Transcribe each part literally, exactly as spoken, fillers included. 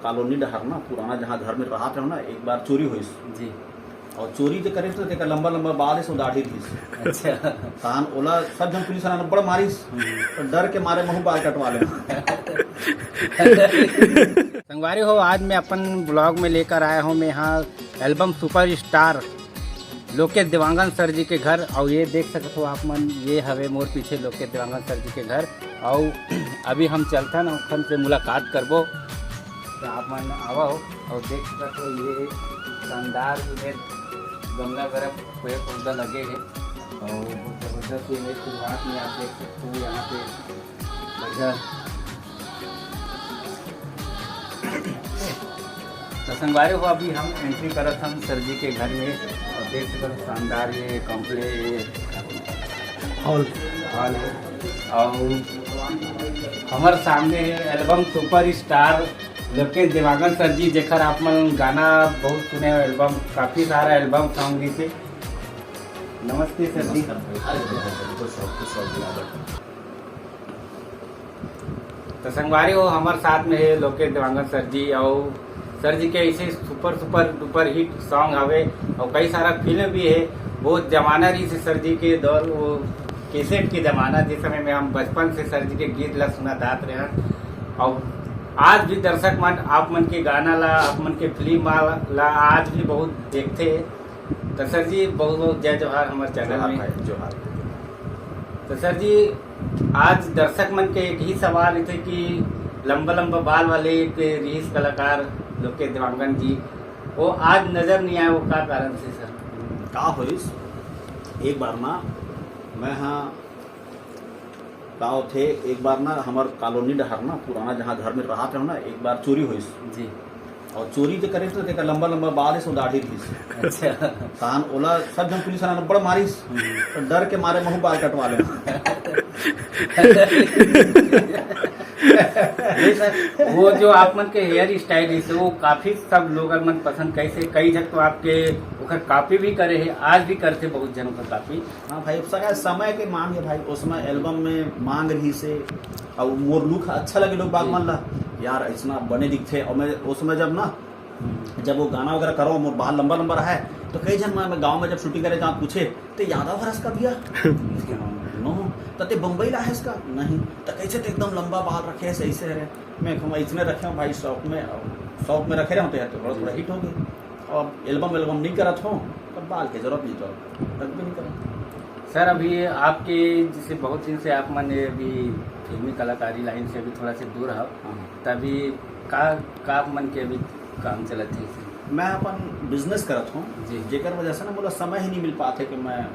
Colony डहर ना, पुराना जहाँ घर में रहत रहो ना, एक बार चोरी होइस। जी। और चोरी जे करिस ना, तेकर लंबा लंबा बाल हे, सो दाढ़ी रहिस। अच्छा। तहान ओला सब झन पुलिस वाला बड़ मारिस, हम्म। तो डर के मारे महू बाल कटवा ले। संगवारी हो, आज मैं अपन ब्लॉग में लेकर आया हूँ मैं यहाँ album superstar Lokesh Dewangan sir ji के घर। और ये देख सकत हो आप मन, ये हवे मोर पीछे लोकेश देवांगन सर जी के घर। और अभी हम चलथन, ओखन से मुलाकात करबो। तो आप मन आवा हो और देख सकत हो, ये शानदार इमेज, गमला वगैरह, पेड़ पौधा लगे हे और बहुत जबरदस्त इमेज शुरुआत में आप देख सकते हो यहाँ पे बढ़िया। तो संगवारी हो, अभी हम एंट्री करत हन सर जी के घर में और देख सकत हो शानदार ये कॉम्प्ले-, ये हॉल। हॉल है। और हमारे सामने है album superstar Lokesh Dewangan sir ji, जेकर आप मन गाना बहुत सुने हो, एल्बम, काफी सारा एल्बम सॉन्ग भी थे। नमस्ते सर जी। नमस्कार भाई। अरे, बिल्कुल, बिल्कुल, सब कुछ, सब बिल्कुल। तो संगवारी हो, हमारे साथ में है लोकेश देवांगन सर जी, और सर जी के ऐसे super super duper hit song हवे और कई सारा फिल्म भी है। बहुत जमाना रहिस हे सर जी के दौर, वो कैसेट के जमाना, जिस समय में हम बचपन से सर जी के गीत ला सुनत आत रहे हैं। और आज भी दर्शक मन आप मन के गाना ला, आप मन के फिल्म ला आज भी बहुत देखते हैं। तो सर जी, बहुत बहुत जय जोहार हमारे चैनल जोहार में। भाई, जोहार। तो सर जी, आज दर्शक मन के एक ही सवाल थे कि लंबा लंबा बाल वाले एक रहिस कलाकार लोकेश देवांगन जी, वो आज नजर नहीं आए, वो का कारण से सर? का होइस, एक बार ना मैं हाँ का होथे, एक बार ना हमर कॉलोनी डहर ना, पुराना जहाँ घर में रहत रहो ना, एक बार चोरी होइस। जी। और चोरी जे करिस ना, तेकर लंबा लंबा बाल हे, सो दाढ़ी रहिस। अच्छा। तहान ओला सब झन पुलिस वाला बड़ मारिस, हम्म। तो डर के मारे महू बाल कटवा ले। नहीं सर, वो जो आप मन के हेयर स्टाइल है, वो काफी सब लोग मन पसंद, कैसे कई झन तो आपके ओकर कॉपी भी करे है, आज भी करते बहुत झन ओकर कॉपी। हाँ भाई, अब सगा समय के मांग है भाई, उस समय एल्बम में मांग रहिस हे, और मोर लुक अच्छा लगे लोग बाग जी। मन ला, यार ऐसना बने दिखथे। और मैं उस समय जब ना, हम्म। जब वो गाना वगैरह करो, मोर बाल लंबा लंबा रहा है, तो कई झन मैं, मैं गाँव में जब शूटिंग करे जाऊँ पूछे, "ते यादव हरस का भैया?" "नो।" "तो ते बम्बई ला है इसका?" "नहीं।" "तो कैसे ते एकदम लंबा बाल रखे है, सही से है?" मैं कहूँ, "इसने रखे हो भाई शौक में, और शौक में रखे रहो तो यार, तो थोड़ा थोड़ा हिट हो गई।" अब एल्बम एल्बम नहीं करत हो, तब बाल के जरूरत नहीं, तो रख भी नहीं करत। सर, अभी आपके जैसे बहुत दिन से आप मन ये अभी फिल्मी कलाकारी लाइन से अभी थोड़ा से दूर हो, हाँ। तभी का, का आप मन के अभी काम चलत है? मैं अपन बिजनेस करत हूँ, जी। जेकर वजह से ना मोला समय ही नहीं मिल पाते कि मैं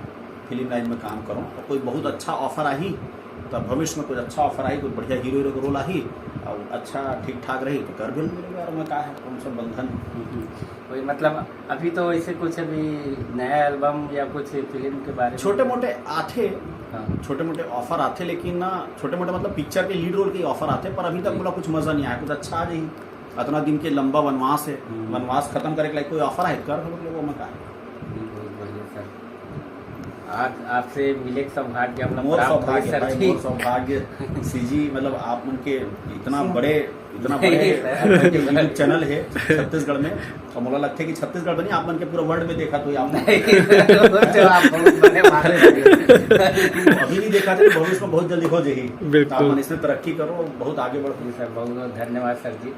फिल्म लाइन में काम करूँ। और कोई बहुत अच्छा ऑफर आही, तब भविष्य में कुछ अच्छा ऑफर आही, कोई बढ़िया हीरो हीरो का रोल आही और अच्छा ठीक ठाक रही, तो कर भी लेंगे यार, मैं का है, कौन सा बंधन। हम्म। वही, मतलब, अभी तो ऐसे कुछ अभी नया एल्बम या कुछ फिल्म के बारे में? छोटे मोटे आथे, हाँ। छोटे मोटे ऑफर आथे, लेकिन ना, छोटे मोटे मतलब पिक्चर के लीड रोल के ऑफर आथे, पर अभी तक जी। मोला कुछ मजा नहीं आया, कुछ अच्छा आ जाही। अतना दिन के लंबा वनवास है, हम्म। वनवास खत्म करे के लायक कोई ऑफर है, कर हम लोग में का है। जी, बहुत बढ़िया सर। आज आपसे मिले के सौभाग्य हम लोग मोर प्राप्त होई सौभाग्य सर भाई, जी। मोर सौभाग्य। सीजी, मतलब, आप मन के इतना बड़े, इतना बड़े नहीं सर। आप मन के YouTube चैनल है छत्तीसगढ़ में, और मोला लगथे कि छत्तीसगढ़ में नहीं, आप मन के पूरा वर्ल्ड में देखा तो आप मन नहीं सर, वो तो आप बहुत बड़े मारे। अभी नहीं देखा था तो भविष्य में बहुत जल्दी हो जाही। बिल्कुल। तो आप मन इसमें तरक्की करो, बहुत आगे बढ़ो। जी सर, बहुत बहुत धन्यवाद सर जी।